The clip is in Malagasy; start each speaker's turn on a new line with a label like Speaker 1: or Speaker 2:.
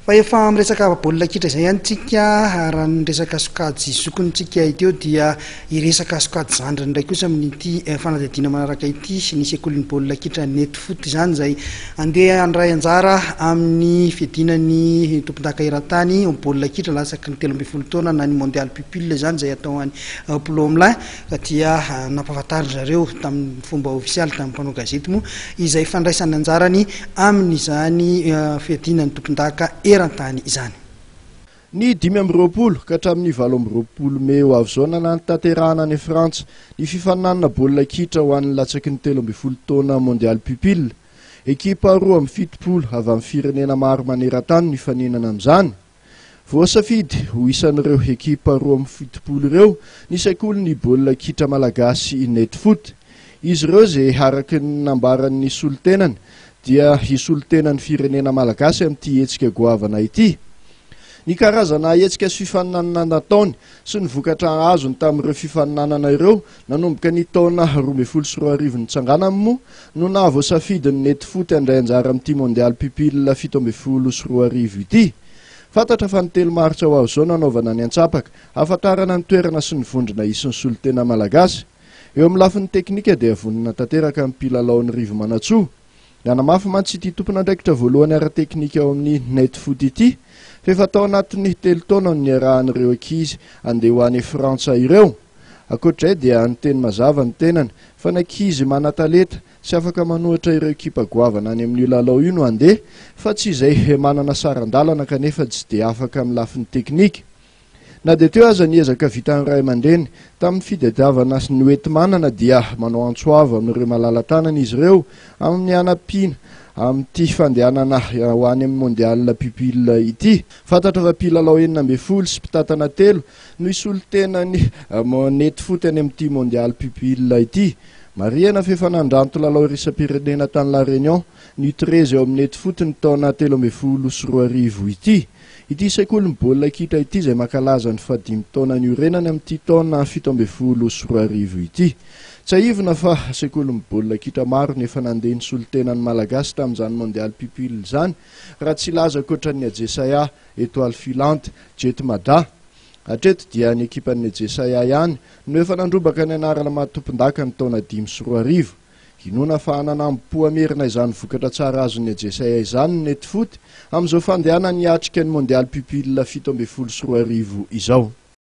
Speaker 1: Fa efa miresaka baolina kitra izay ihany tsika, raha ny resaka sokajy zokiny tsika teo dia hiresaka sokajy zandriny indray kosa amin'ity fanadihadiana manaraka ity, ny sekolin'ny baolina kitra Net Foot izany izay andeha handray anjara amin'ny fiadiana ny tompondaka eran-tany baolina kitra latsaky ny 13 taona na ny Mondial Pupille izany izay atao any Plomelin, ka dia nampahafantarin-dry zareo tamin'ny fomba ofisialy tamin'ny mpanao gazety moa izay fandraisany anjarany amin'izany fiadiana ny tompondaka eran-tany izany.
Speaker 2: Ny 25 ka hatramin'ny 28 mey ho avy izao nanatanterahana any Frantsa ny fifaninanana baolina kitra ho an'ny latsaky ny 13 taona Mondial Pupille. Ekipa 72 avy amin'ny firenena maro maneran-tany no hifaninana amin'izany. Voasafidy ho isan'ireo ekipa 72 ireo ny sekolin'ny baolina kitra malagasy Netfoot. Izy ireo izay araka ny nambaran'ny solontenany dia hisolo tena ny firenena malagasy amin'ity hetsika goavana ity. Ny karazana hetsika sy fifaninanana nataony sy ny vokatra azony tamin'ireo fifaninanana ireo nanomboka ny taona 2012 nitsanganany moa no nahavoasafidy ny Netfoot handray anjara amin'ity Mondial Pupille 2017 ity. Fantatra fa ny 3 martsa ho avy izao no hanaovana ny antsapaka, hahafantarana ny toerana sy ny vondrona hisy ny solontena malagasy. Eo amin'ny lafiny teknika dia vonona tanteraka ny mpilalaon'i Rivo Manantsoa. Nanamafy mantsy ity tompon'andraikitra voalohany ara-teknika ao amin'ny Netfoot ity fa efa tao anatin'ny 3 taona no niarahan'ireo ankizy handeha ho any Frantsa ireo. Ankoatr'izay dia niteny mazava ny tenany fa ny ankizy manan-talenta sy afaka manohitra ireo ekipa goavana any amin'io lalao io no handeha fa tsy izay manana saran-dalana kanefa tsy dia afaka amin'ny lafiny teknika. Na dia teo aza ny ezaka vitan'ny ray aman-dreny tamin'ny fitadiavana ny hoenti-manana dia manao antso avo amin'ireo malala-tanana izy ireo amin'ny hanampiana amin'ity fandehanana ho any amin'ny Mondial Pupille ity. Fantatra fa mpilalao 16 sy mpitantana telo no hisolo tena ny Netfoot any amin'ity Mondial Pupille ity. Marihana fa efa nandranto lalao iraisam-pirenena tany La Réunion ny U13 eo amin'ny Netfoot ny taona 2013 ity. Ity sekolin'ny baolina kitra ity izay mankalaza ny fahadimy taona niorenany amin'ity taona 2017 ity. Tsiahivina fa sekolin'ny baolina kitra maro no efa nandeha nisolo tena ny Malagasy tamin'izany Mondial Pupille izany raha tsy hilaza ankoatra ny Ajesaia, Etoile Filante, Jet Mada. Hatreto dia ny ekipan'ny Ajesaia ihany no efa nandrombaka ny anarana maha tompondaka ny taona 2005. Inoana fa hanana ambo-po hamerina izany vokatra tsara azon'ny Ajesaia izany ny Netfoot amin'izao fandehanany hiatrika ny Mondial Pupille 2017 izao.